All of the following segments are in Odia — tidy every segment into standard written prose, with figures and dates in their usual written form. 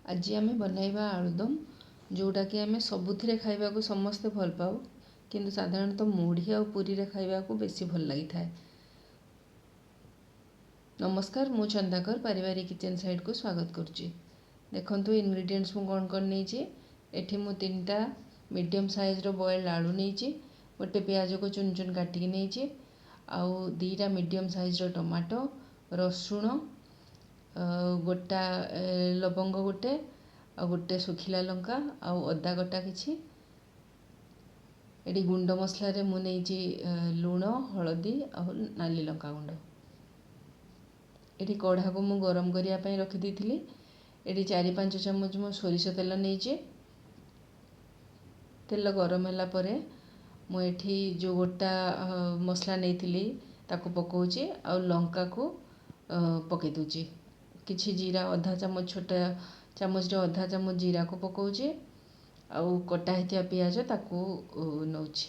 ଆଜି ଆମେ ବନାଇବା ଆଳୁଦମ, ଯେଉଁଟାକି ଆମେ ସବୁଥିରେ ଖାଇବାକୁ ସମସ୍ତେ ଭଲ ପାଉ, କିନ୍ତୁ ସାଧାରଣତଃ ମୁଢ଼ି ଆଉ ପୁରୀରେ ଖାଇବାକୁ ବେଶୀ ଭଲ ଲାଗିଥାଏ। ନମସ୍କାର, ମୁଁ ଚନ୍ଦାକର ପାରିବାରିକ କିଚେନ୍ ସାଇଡ଼୍କୁ ସ୍ୱାଗତ କରୁଛି। ଦେଖନ୍ତୁ ଇନଗ୍ରିଡ଼ିଏଣ୍ଟସ୍ ମୁଁ କ'ଣ କ'ଣ ନେଇଛି। ଏଠି ମୁଁ 3ଟା ମିଡ଼ିୟମ୍ ସାଇଜ୍ର ବଏଲ୍ଡ ଆଳୁ ନେଇଛି, ଗୋଟେ ପିଆଜକୁ ଚୁନ ଚୁନ କାଟିକି ନେଇଛି, ଆଉ 2ଟା ମିଡ଼ିୟମ୍ ସାଇଜ୍ର ଟମାଟୋ, ରସୁଣ, ଗୋଟା ଲବଙ୍ଗ ଗୋଟେ, ଆଉ ଗୋଟେ ଶୁଖିଲା ଲଙ୍କା, ଆଉ ଅଦା କଟା କିଛି। ଏଠି ଗୁଣ୍ଡ ମସଲାରେ ମୁଁ ନେଇଛି ଲୁଣ, ହଳଦୀ ଆଉ ନାଲି ଲଙ୍କା ଗୁଣ୍ଡ। ଏଠି କଢ଼ାକୁ ମୁଁ ଗରମ କରିବା ପାଇଁ ରଖିଦେଇଥିଲି। ଏଠି 4-5 ଚାମଚ ମୁଁ ସୋରିଷ ତେଲ ନେଇଛି। ତେଲ ଗରମ ହେଲା ପରେ ମୁଁ ଏଠି ଯେଉଁ ଗୋଟା ମସଲା ନେଇଥିଲି ତାକୁ ପକାଉଛି, ଆଉ ଲଙ୍କାକୁ ପକାଇ ଦେଉଛି। କିଛି ଜିରା, ଅଧା ଚାମଚ, ଛୋଟ ଚାମଚରେ ଅଧା ଚାମଚ ଜିରାକୁ ପକାଉଛି, ଆଉ କଟା ହେଇଥିବା ପିଆଜ ତାକୁ ନେଉଛି।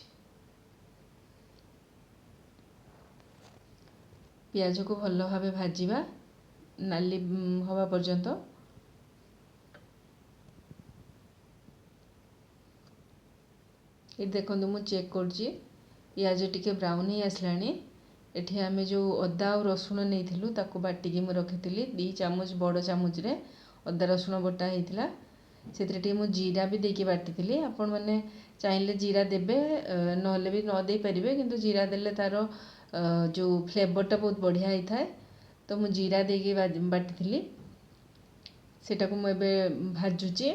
ପିଆଜକୁ ଭଲ ଭାବେ ଭାଜିବା ନାଲି ହେବା ପର୍ଯ୍ୟନ୍ତ। ଏଠି ଦେଖନ୍ତୁ ମୁଁ ଚେକ୍ କରୁଛି, ପିଆଜ ଟିକେ ବ୍ରାଉନ୍ ହେଇ ଆସିଲାଣି। ଏଠି ଆମେ ଯେଉଁ ଅଦା ଆଉ ରସୁଣ ନେଇଥିଲୁ ତାକୁ ବାଟିକି ମୁଁ ରଖିଥିଲି। 2 ଚାମଚ ବଡ଼ ଚାମଚରେ ଅଦା ରସୁଣ ବଟା ହେଇଥିଲା। ସେଥିରେ ଟିକେ ମୁଁ ଜିରା ବି ଦେଇକି ବାଟିଥିଲି। ଆପଣମାନେ ଚାହିଁଲେ ଜିରା ଦେବେ, ନହେଲେ ବି ନ ଦେଇପାରିବେ, କିନ୍ତୁ ଜିରା ଦେଲେ ତା'ର ଯେଉଁ ଫ୍ଲେଭରଟା ବହୁତ ବଢ଼ିଆ ହେଇଥାଏ। ତ ମୁଁ ଜିରା ଦେଇକି ବାଟିଥିଲି, ସେଟାକୁ ମୁଁ ଏବେ ଭାଜୁଛି।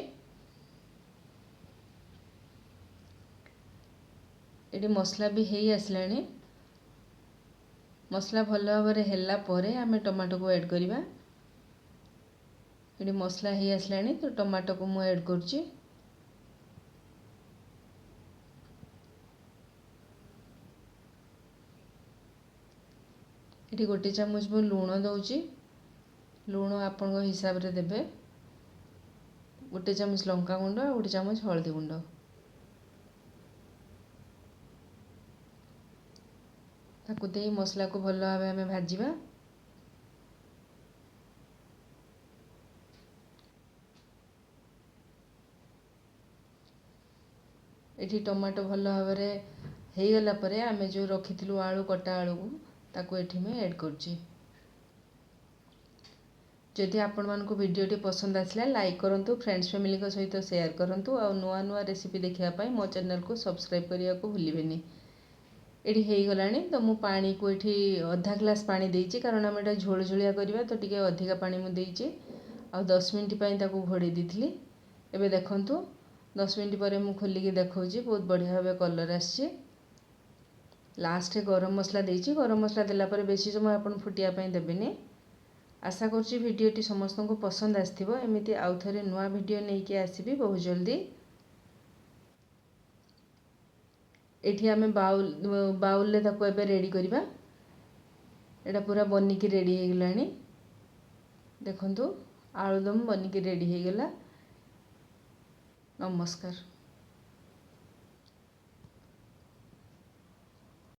ଏଠି ମସଲା ବି ହେଇ ଆସିଲାଣି। ମସଲା ଭଲ ଭାବରେ ହେଲା ପରେ ଆମେ ଟମାଟୋକୁ ଆଡ଼୍ କରିବା। ଏଠି ମସଲା ହେଇ ଆସିଲାଣି, ତ ଟମାଟୋକୁ ମୁଁ ଆଡ଼୍ କରୁଛି। ଏଠି 1 ଚାମଚ ମୁଁ ଲୁଣ ଦେଉଛି। ଲୁଣ ଆପଣଙ୍କ ହିସାବରେ ଦେବେ। 1 ଚାମଚ ଲଙ୍କା ଗୁଣ୍ଡ ଆଉ 1 ଚାମଚ ହଳଦୀ ଗୁଣ୍ଡ। ତାକୁ ଦେଇ ମସଲାକୁ ଭଲ ଭାବେ ଆମେ ଭାଜିବା। ଏଠି ଟମାଟୋ ଭଲ ଭାବରେ ହେଇଗଲା ପରେ ଆମେ ଯେଉଁ ରଖିଥିଲୁ ଆଳୁ, କଟା ଆଳୁକୁ, ତାକୁ ଏଠି ମୁଁ ଆଡ଼୍ କରୁଛି। ଯଦି ଆପଣମାନଙ୍କୁ ଭିଡ଼ିଓଟି ପସନ୍ଦ ଆସିଲା ଲାଇକ୍ କରନ୍ତୁ, ଫ୍ରେଣ୍ଡସ୍ ଫ୍ୟାମିଲିଙ୍କ ସହିତ ସେୟାର କରନ୍ତୁ, ଆଉ ନୂଆ ନୂଆ ରେସିପି ଦେଖିବା ପାଇଁ ମୋ ଚ୍ୟାନେଲକୁ ସବସ୍କ୍ରାଇବ୍ କରିବାକୁ ଭୁଲିବେନି। ଏଠି ହେଇଗଲାଣି, ତ ମୁଁ ପାଣିକୁ ଏଠି ଅଧା ଗ୍ଲାସ୍ ପାଣି ଦେଇଛି, କାରଣ ଆମେ ଏଇଟା ଝୋଳ ଝୋଳିଆ କରିବା, ତ ଟିକେ ଅଧିକା ପାଣି ମୁଁ ଦେଇଛି। ଆଉ 10 ମିନିଟ୍ ପାଇଁ ତାକୁ ଘୋଡ଼େଇ ଦେଇଥିଲି। ଏବେ ଦେଖନ୍ତୁ 10 ମିନିଟ୍ ପରେ ମୁଁ ଖୋଲିକି ଦେଖାଉଛି, ବହୁତ ବଢ଼ିଆ ଭାବେ କଲର୍ ଆସିଛି। ଲାଷ୍ଟରେ ଗରମ ମସଲା ଦେଇଛି। ଗରମ ମସଲା ଦେଲା ପରେ ବେଶୀ ସମୟ ଆପଣ ଫୁଟିବା ପାଇଁ ଦେବେନି। ଆଶା କରୁଛି ଭିଡ଼ିଓଟି ସମସ୍ତଙ୍କୁ ପସନ୍ଦ ଆସିଥିବ। ଏମିତି ଆଉ ଥରେ ନୂଆ ଭିଡ଼ିଓ ନେଇକି ଆସିବି ବହୁତ ଜଲ୍ଦି। ଏଠି ଆମେ ବାଉଲରେ ତାକୁ ଏବେ ରେଡ଼ି କରିବା। ଏଇଟା ପୁରା ବନିକି ରେଡ଼ି ହେଇଗଲାଣି। ଦେଖନ୍ତୁ ଆଳୁଦମ ବନିକି ରେଡ଼ି ହେଇଗଲା। ନମସ୍କାର।